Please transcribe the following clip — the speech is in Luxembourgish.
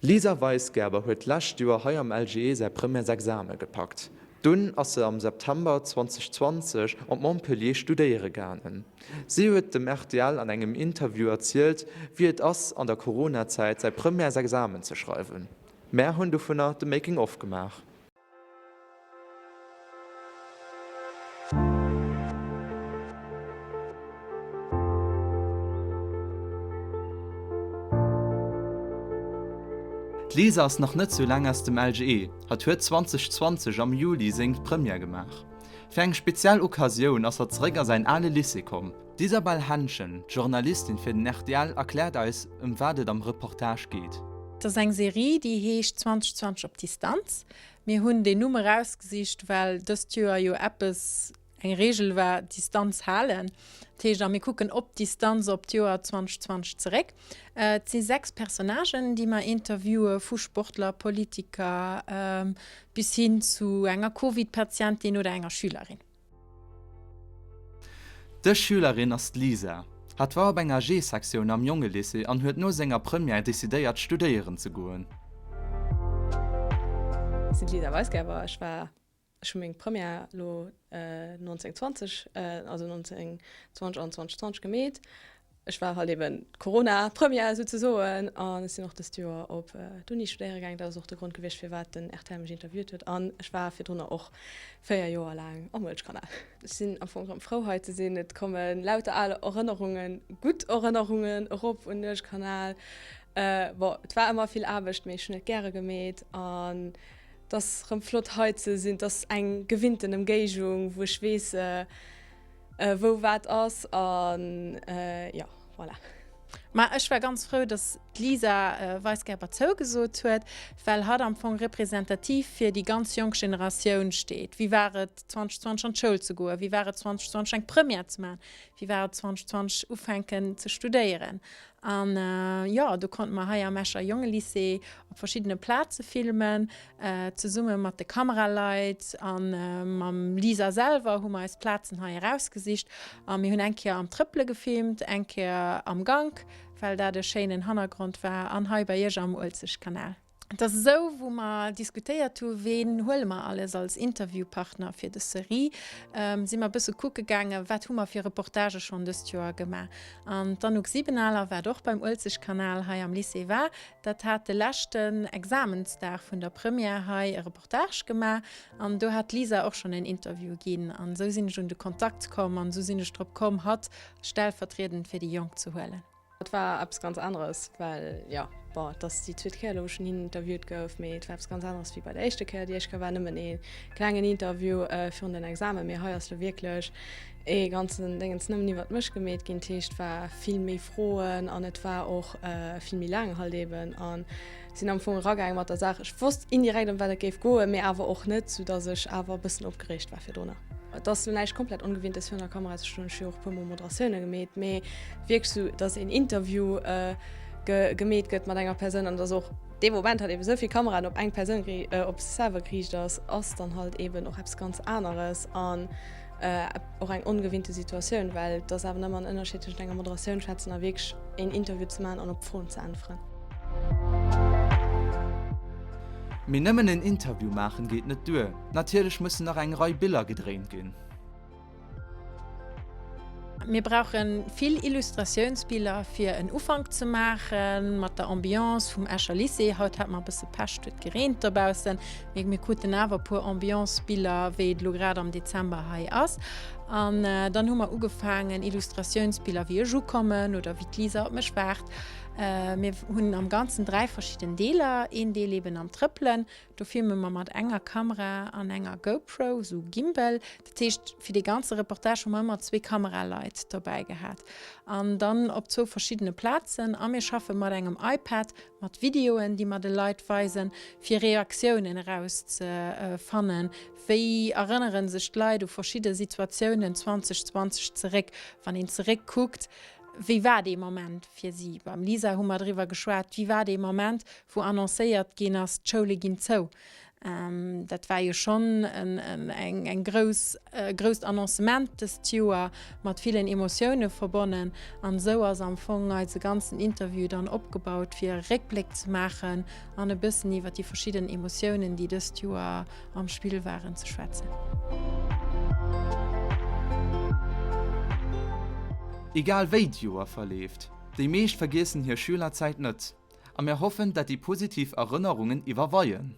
D'Lisa Weisgerber huet d'lescht Joer hei am LGE säi Premièresexame gepackt. Dunn ass se am September 2020 op Montpellier studéiere gaangen. Si huet dem rtl an engem Interview erzielt, wéi et ass, an der Corona-Zäit säi Premièresexamen ze schreiwen. Mär hunn dovunner de Making of gemaach. D'Lisa ass nach net sou laang aus dem LGE, hatt huet 2020 am Juli seng Première gemaach. Fir eng speziell Occasioun ass hatt zeréck a säin ale Lycée komm. D'Isabelle Henschen, d'Journalistin fir den rtl, erkläert eis, ëm wat et am Reportage geet. Et ass eng Serie, déi heescht 2020 op Distanz. Mir hunn deen Numm erausgesicht, well dëst Joer jo eppes eng Reegel war, Distanz halen. Dat heescht, a mir kucken op Distanz op d'Joer 2020 zeréck. Et si 6 Personnagen, déi mer interviewe, vu Sportler, Politiker bis hin zu enger Covid-Patientin oder enger Schülerin. Dës Schülerin ass d'Lisa. Hat war op enger G-Sektioun am Jongelycée an huet no senger Première decidéiert studéieren ze goen. Ech sinn d'Lisa Weisgerber, ech war, ech hu meng Première elo 1920, also 1920 an 2020 gemeet. Ech war halt eben d'Corona-Première souzesoen an ech sinn och dëst Joer op d'Uni studéiere gaangen. Dat ass och de Grond gewiescht, firwat den rtl mech interviewt huet. An ech war virdrunner och 4 Joer laang am Uelzechtkanal. Ech sinn am Fong erëm frou hei ze sinn. Et komme lauter al Erënnerungen, gutt Erënnerungen erop un den Uelzechtkanal. Bon, et war ëmmer vill Aarbecht, mee ech hunn et gäre gemeet an et ass erëm flott hei ze sinn. Et ass eng gewinnten Ëmgéigung, wou ech weess, Wou wat ass an jo, voilà. Ma ech war ganz frou, dass d'Lisa Weisgerber zougesot huet, well hatt am Fong representativ fir déi ganz jonk Generatioun steet. Wéi war et 2020 an d'Schoul ze goen? Wéi war et 2020 eng Première ze maachen? Wéi war et 2020 ufänken ze studéieren? An jo, do konnte mer hei am Escher Jongelycée op verschiddene Plaze filmen. Zesumme mat de Kameraleit a mam Lisa selwer hu mer eis Plazen hei erausgesicht. A mir hunn eng Kéier am Trëppele gefilmt, eng Kéier am Gank, well dat e schéinen Hannergrond war, an hei bei iech am Uelzechtkanal. Et ass esou, wou mer diskutéiert hu ween huele mer alles als Interviewpartner fir des Serie, si mer e bësse kucke gaangen, wat hu mer fir Reportagë schonn dëst Joer gemaach. An d'Anouk Siebenaler, wat och beim Uelzechtkanal hei am Lycée war, dat hat de leschten Examensdag vun der Première hei e Reportage gemaach an do hat d'Lisa och schonn en Interview ginn. An esou sinn ech un de Kontakt komm an esou sinn ech drop komm, hatt stellvertriedend fir déi Jonk ze huelen. Et war eppes ganz aneres, well, jo, bon, et ass déi zweet Kéier elo, wou ech vun hinnen interviewt gouf, mee et war eppes ganz aneres wéi bei der éischter Kéier. Déi éischt Kéier war nëmmen ee klengen Interview virun den Examen, mee hei ass elo wierklech ee ganzen Déngens nëmmen iwwert mech gemeet ginn. Dat heescht, et war vill méi Froen an et war och vill méi laang halt eben. An sinn am Fong eragaange mat der Saach. Ech wosst indirekt ëm wat et géif goen, mee awer och net, soudass ech awer e bëssen opgereegt war virdrunner. Et ass elo näischt komplett Ongewinntes virun der Kamera ze stoen, ech hu jo och e puer mol Moderatioune gemeet, mee wierklech sou, dass een Interview gemeet gëtt mat enger Persoun an dass och dee Moment halt eben esou vill Kameraen op eng Persoun, op sech selwer geriicht ass, ass dann halt eben och eppes ganz aneres an och eng ongewinnte Situatioun, well et ass awer nach ëmmer en Ënnerscheed tëschent enger Moderatioun schwätzen a wierklech een Interview ze maachen an op Froen ze äntweren. Mee nëmmen en Interview maachen geet net duer, natierlech mussen nach eng Rei Biller gedréint ginn. Mir brauche vill Illustratiounsbiller fir en Ufank ze maache mat der Ambiance vum Escher Lycée. Haut hate mer e bësse Pech, et huet gereent dobaussen, mee mir kruten awer e puer Ambiancebiller, wéi et elo grad am Dezember hei ass. An dann hu mer ugefaangen Illustratiounsbiller, wéi ech ukommen oder wéi d'Lisa op mech waart. Mir hunn am Ganzen 3 verschidden Deeler. Een Deel eben am Trëppelen, do filme mer mat enger Kamera an enger GoPro, esou Gimbal. Dat heescht, fir dee ganze Reportage hu mer ëmmer zwee Kameraleit dobäi gehat an dann op zwou verschiddene Plazen. A mir schaffe mat engem iPad, mat Videoen, déi mer de Leit weisen, fir Reaktiounen erauszefannen. Wéi erënnere sech d'Leit u verschidde Situatiounen 2020 zeréck? Wann een zeréckkuckt, wéi war dee Moment fir si? Beim Lisa hu mer driwwer geschwat, wéi war dee Moment, wou annoncéiert ginn ass, d'Schoule ginn zou? Dat war jo schonn eng grouss, e grousst Annoncement dëst Joer, mat villen Emotioune verbonnen. An esou ass am Fong eise ganzen Interview dann opgebaut, fir e Réckbléck ze maachen an e bëssen iwwer déi verschidden Emotiounen, déi dëst Joer am Spill waren, ze schwätzen. Egal wéi d'Joer verleeft, déi meescht vergiessen hir Schülerzäit net a mir hoffen dat déi positiv Erënnerungen iwwerweien.